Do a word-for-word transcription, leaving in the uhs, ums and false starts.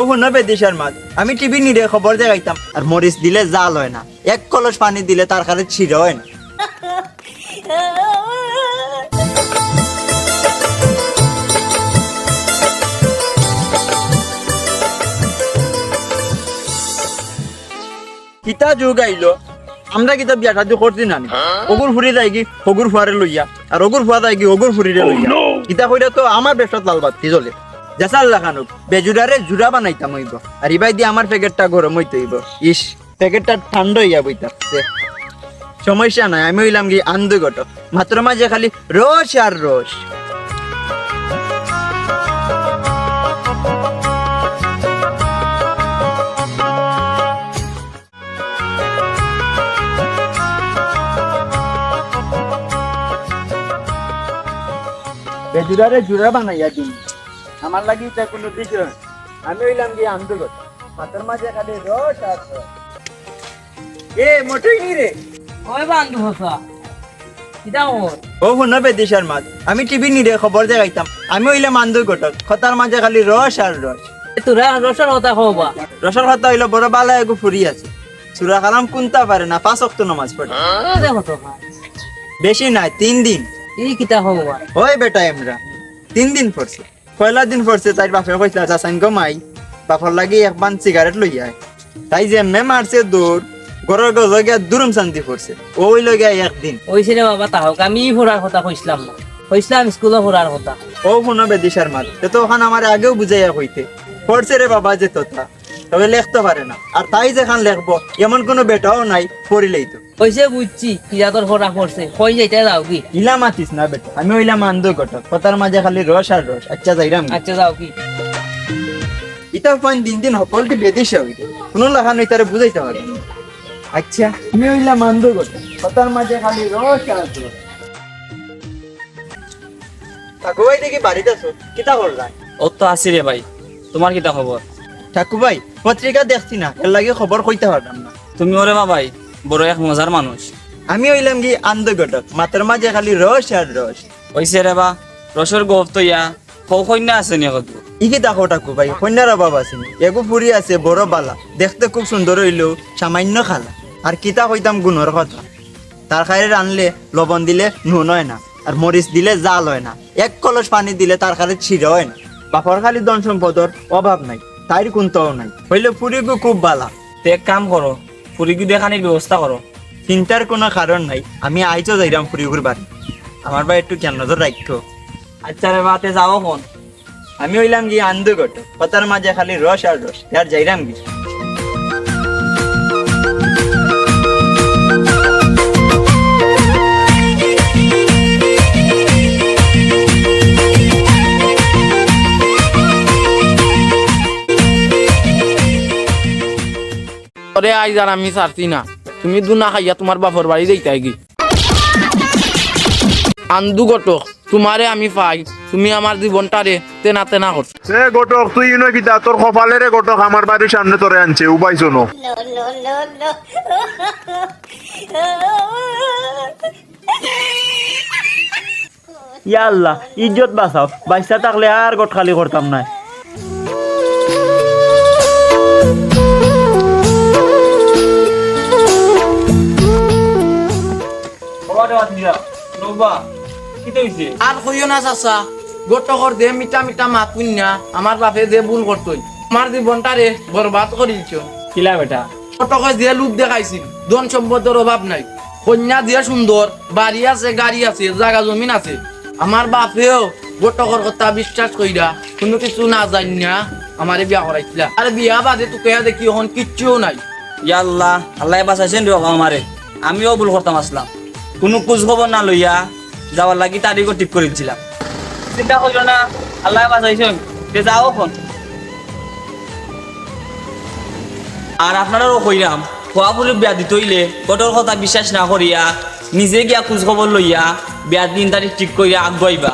ও হুনো বেদিশার মাত, আমি টিভি নিরে খবর দেখাইতাম, আর মরিচ দিলে জাল অয় না, এক কলস পানি দিলে তার কাছে ছিড়া অয় না। কিতা যুগ আইলো, আমরা কিতা বিয়া শাদি করছি না নি? অগুর ফুরি যায়গি হগুর ফুয়ারে লইয়া, আর অগুর ফুয়া যায়গি অগুর ফুরিরে লইয়া। কিতা কইরা তো আমার ব্যবসাত লাল বাতি জ্বলে। যেছার লাখান অউক, বেজুড়ারে জুড়া বানাইতাম অইবো, আর ইবায়দি আমার প্যাকেটটা গরম অইতে অইবো। ইস, প্যাকেটটা ঠান্ডা অইয়া বই থাকছে। সমস্যা নাই, আমি অইলাম গি আন্দু ঘটক, মাতর মাঝে খালি রস আর রস। বেজুড়ারে জুড়া বানাইয়া দিন, আমার লাগি ইটা কুনু বিষয় না। আমি অইলাম গি আন্দু ঘটক, মাতর মাঝে খালি রস আর রস। এ, মোটেই নি রে। ওই বান্দু হসা। কিতা খবর? ও হুনো বেদিশার মাত, আমি টিভি নিরে খবর দেখাইতাম। আমি অইলাম আন্দু ঘটক, কথার মাঝে খালি রস আর রস। এ, তোরা রসর কথা কও বা। রসর কথা অইলো বড় বালা এগু ফুরি আছে। সুরা কালাম কুনতা পারে না, পাঁচ ওয়াক্ত নামাজ পড়ে। কিতা কথা কও? বেশি নায়, তিন দিন। ই কিতা কও বা? ওই বেটা এমরা, তিন দিন পড়ছে। পয়লা দিন পড়ছে, তাইর বাপে কইছলা, "যা সাইন গো মাই, বাপর লাগি এক বান সিগারেট লইয়া আয়।" তাই যেমনে মারছে দৌড়, ঘরর গজো গিয়া দুরুম শান্তি পড়ছে। ও অইলো গিয়া একদিন। অইছে রে বাবা, তা হোক, আমি ই ফুরার কথা কইছলাম না। কইছলাম স্কুলো ফুরার কথা। ও হুনো বেদিশার মাত, তে তো অখান আমারে আগেও বুঝাইয়া কইতে। পড়ছে রে বাবা যে তোতা, তবে লেখতো পারে না। আর তাই যেখান লেখবো, এমন কুনু বেটাও নাই, পড়িলেই তো। অইছে বুঝছি, কিতা তোর পড়া পড়ছে, কই যাইতায় যাওগি? ইলা মাতিস না বেটা, আমি অইলাম আন্দু ঘটক, কথার মাঝে খালি রস আর রস। আচ্ছা, যাইরাম। আচ্ছা, যাওগি? ইতা ফাইন দিন দিন হকলটি বেদিশা অইরে, কুনু লাখান ইতারে বুঝাইতাম পারি না। আচ্ছা, আমি অইলাম আন্দু ঘটক, কথার মাঝে খালি রস আর রস। ঠাকু ভাই দেখি বাড়িত আছো, কিতা কররায়? অউ তো আছি রে ভাই, তুমার কিতা খবর? ঠাকু ভাই, পত্রিকা দেখছি না, এরলাগি খবর কইতাম পাররাম না। তুমি ওরে বা ভাই, বড় এক মজার মানুষ। আমি অইলাম গি আন্দু ঘটক, মাতর মাঝে খালি রস আর রস। অইছে রে বা, রসর গফ থইয়া, কও কইন্যা আছে নি কত? ই কিতা কও ঠাকু ভাই, কইন্যার অভাব আছে নি? এগু ফুরি আছে, বড় বালা, দেখতে খুব সুন্দর অইলেও সামান্য কালা। আর কিতা কইতাম গুণর কথা, তরকারি রানলে লবণ দিলে নুন অয় না, আর মরিচ দিলে জাল অয় না, এক কলস পানি দিলে তরকারি ছিড়া অয় না। বাপর খালি ধন সম্পদর অভাব নাই, তাইর কুন্তাও নাই। অইলে ফুরিগু খুব বালা। তে এক কাম করো, ফুরিগু দেখানির ব্যবস্থা করো। চিন্তার কুনু কারণ নাই, আমি আইজও যাইরাম ফুরিগুর বাড়ি। আমার বায় একটু খেয়াল নজর রাখিও। আচ্ছা রে বা, তে যাও অখন। আমি অইলাম গি আন্দু ঘটক, কথার মাঝে খালি রস আর রস। আর যাইরাম গি। ওরে আইজ আর আমি ছাড়ছি না, তুমি দুনা খাইয়া তুমার বাপর বাড়ি যাইতায়গি। আন্দু ঘটক, তুমারে আমি পাই, তুমি আমার জীবনটারে তেনা তেনা করছো। এ ঘটক, তুই ইনো কিতা? তোর কপালে রে ঘটক, আমার বাড়ির সামনে তোরে আনছে, উবাইছো ন। ইয়া আল্লাহ, ইজ্জত বাঁচাও, বাইচ্চা থাকলে আর ঘটকালি করতাম নায়। বাবা রে, বাদ দিয়া। বাবা, কিতা অইছে? আর কইও না চাচা, ঘটকর যে মিঠা মিঠা মাত হুনিয়া আমার বাপে যে ভুল করছইন, আমার জীবনটারে বরবাদ করিলছইন। কিলা বেটা? ঘটকে যে লোভ দেখাইছিল, ধন সম্পদর অভাব নাই, কইন্যা যে সুন্দর, বাড়ি আছে, গাড়ি আছে, জাগা জমিন আছে। আমার বাপেও ঘটকর কথা বিশ্বাস কইরা কুনু কিছু না জানিয়া আমারে বিয়া করাইছিলা। আর বিয়া বাদে তুকাইয়া দেখি অখন কিচ্ছুও নাই। ইয়া আল্লাহ, আল্লায় বাঁচাইছইন রে বাবা আমারে। আমিও ভুল করতাম আছলাম, কুনু খুজ খবর না লইয়া যাওয়ার লাগি তারিখও ঠিক করিলছিলাম। চিন্তা করিও না, আল্লায় বাঁচাইছইন, তে যাও অখন। আর আপনারারেও কইরাম, ফুয়া ফুরির বিয়া দিতে অইলে ঘটকর কথা বিশ্বাস না করিয়া নিজে গিয়া খুজ খবর লইয়া বিয়ার দিন তারিখ ঠিক করিয়া আগুয়াইবা।